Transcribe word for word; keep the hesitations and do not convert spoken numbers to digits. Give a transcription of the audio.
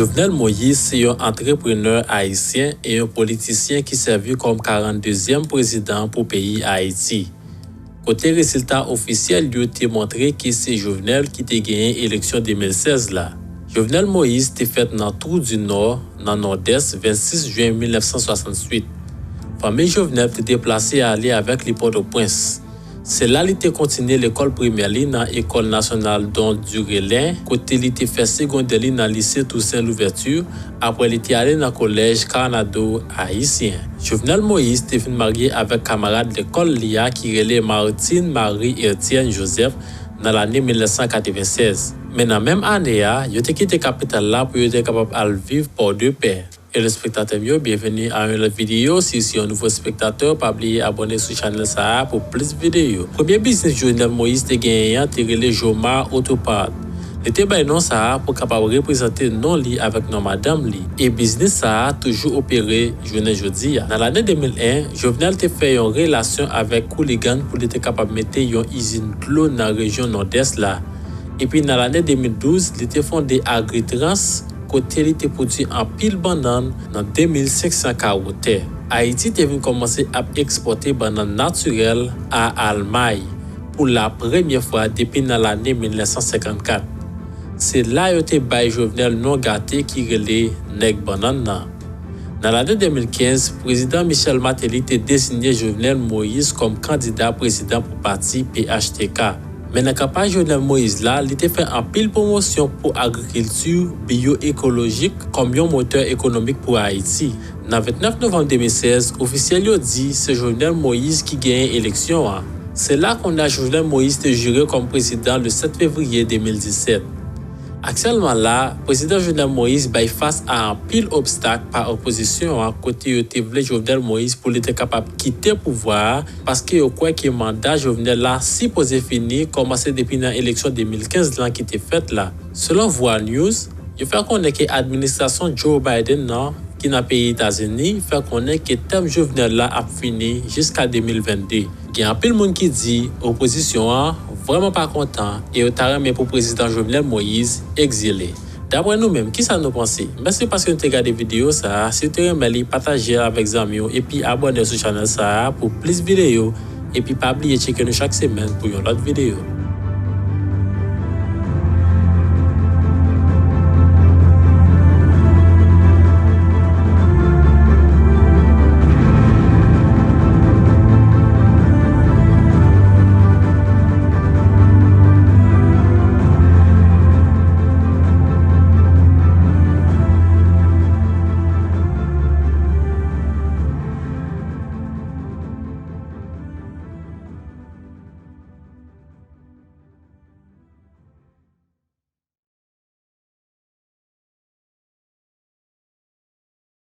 Jovenel Moïse se yon antreprenè ayisyen e yon politisyen ki sèvi kòm karanndezyèm prezidan pou peyi Ayiti, kote rezilta ofisyèl yo te montre ke se Jovenel ki te genyen eleksyon de mil sèz la. Jovenel Moïse te fèt nan Twou di Nò, nan Nòdès, vennsis jen mil nèf san swasantuit. Fanmi Jovenel te deplase ale avèk li Pòtoprens. Se la li te kontinye lekòl primè li nan École Nationale Don Durellin, kote li te fè segondè li nan Lise Toussaint Louverture, apre li te ale nan Kolèj Coronado Ayisyen. Jovenel Moïse te vin marye avèk kamarad lekòl li a ki rele Martine Marie Etienne Joseph nan lane mil nèf san katrevennsèz. Men nan menm ane a, yo te kite kapital la pou yo te kapab al viv Port-de-Paix. Telespektatè m yo, byenveni a yon lòt videyo. Si w se yon nouvo espektatè, pa bliye abòne sou chanèl sa a pou plis videyo. Premye biznis Jovenel Moïse te genyen an te rele Joma Autopart. Li te bay non sa a pou kapab reprezante non li avèk non madanm li. E biznis sa a toujou opere jounen jodi a. Nan lane de mil en, Jovenel te fè yon relasyon avèk Cooligan pou li te kapab mete yon izin dlo nan rejyon Nòdès la. Epi nan lane de mil douz, li te fonde Agritrans, kote li te pwodui anpil bannann nan de mil senk san kawo tè. Ayiti te vin kòmanse ap ekspòte bannann natirèl a Almay pou la premyè fwa depi nan lane mil nèf san senkannkat. Se la yo te bay Jovenel non gate ki rele Nèg Bannann nan. Nan lane de mil kenz, Prezidan Michel Martelly te deziye Jovenel Moïse kòm kandida prezidan pou pati P H T K. Men nan kanpay Jovenel Moïse la, li te fè anpil pwomosyon pou agrikilti byo-ekolojik kòm yon motè ekonomik pou Ayiti. Nan vennèf novanm de mil sèz, ofisyèl yo di se Jovenel Moïse ki genyen eleksyon an. Se la kounye a Jovenel Moïse te jire kòm prezidan le sèt fevriye de mil disèt. Aktyèlman la, Prezidan Jovenel Moïse bay fas a anpil obstak pa opozisyon an, kote yo te vle Jovenel Moïse pou li te kapab kite pouvwa a, paske yo kwè ke manda Jovenel la sipoze fini kòmanse depi nan eleksyon de mil kenz lan ki te fèt la. Selon Voa News, yo fè konnen ke administrasyon Joe Biden nan, ki nan peyi Etazini, fè konnen ke tèm Jovenel la ap fini jiska de mil vennde. Gen anpil moun ki di opozisyon an vrèman pa kontan e yo ta renmen pou Prezidan Jovenel Moïse egzile. Daprè nou menm, kisa nou panse? Mèsi paske nou te gade videyo sa a. Si w te renmen li, pataje l avèk zanmi w epi abòne sou chanèl sa a pou plis videyo. Epi pa bliye tcheke nou chak semèn pou yon lòt videyo.